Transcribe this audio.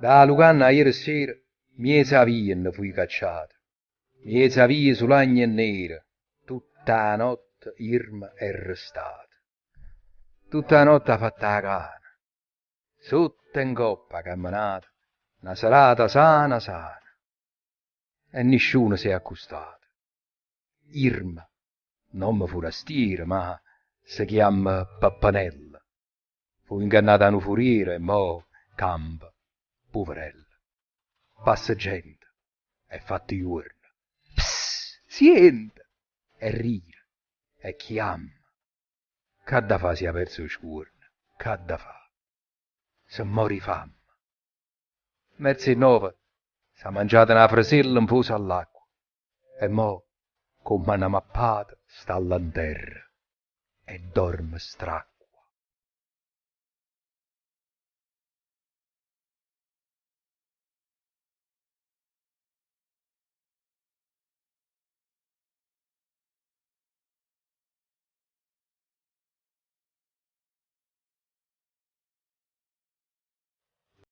Da 'a lucanna ajere ssera, 'mmiez' 'a via nne fuje cacciata. 'Mmiez' 'a via sulagna e nera, tutta 'a notte Irma è restata. Tutta 'a notte ha fatto 'a cana. Sotto e 'ncoppa ha cammenato na serata sana sana. E nisciuno s'è accustato. Irma, nomme furastiero, ma se chiamma Peppenella. Fuje 'ngannata 'a nu furiere e mo campa, puverella. Passa gente, è fatto juorno. Pss! Siente! E rire, e chiamma. Ch'ha da fa' si ha perzo 'o scuorno? Ch'ha da fa'? Se more 'e famma. Mmerzo 'e nnove s'ha mangiata na fresella 'nfosa all'acqua e mo, comm'a na mappata, sta llà 'nterra e dorme stracqua.